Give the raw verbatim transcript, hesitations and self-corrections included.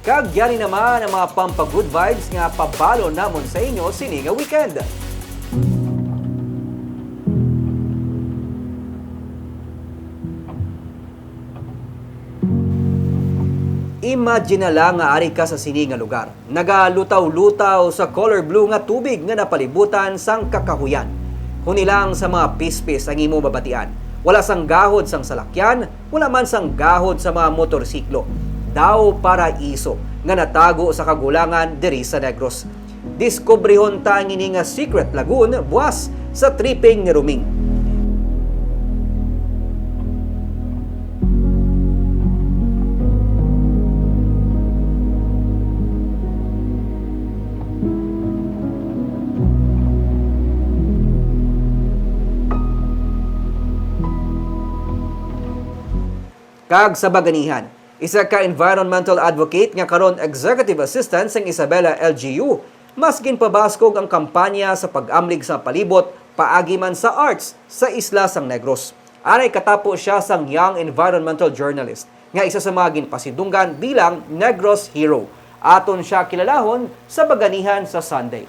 Kag yari naman ang mga pampa-good vibes nga pabalon namon sa inyo sini nga weekend. Imagine na lang nga ari ka sa sini nga lugar. Nagalutaw-lutaw sa color blue nga tubig nga napalibutan sang kakahuyan. Huni lang sa mga pispis ang imo mabatian. Wala sang gahod sang salakyan, wala man sang gahod sa mga motorsiklo. Daw paraiso nga natago sa kagulangan diri sa Negros. Diskubrihon ta ang ini nga secret lagoon buas sa tripping ni Roming. Kag sa baganihan, isa ka environmental advocate nga karon executive assistant sang Isabela L G U, mas ginpabaskog ang kampanya sa pag-amlig sa palibot paagi man sa arts sa isla sang Negros. Aray katapo siya sang Young Environmental Journalist, nga isa sa mga ginpasidunggan bilang Negros Hero. Aton siya kilalahon sa baganihan sa Sunday.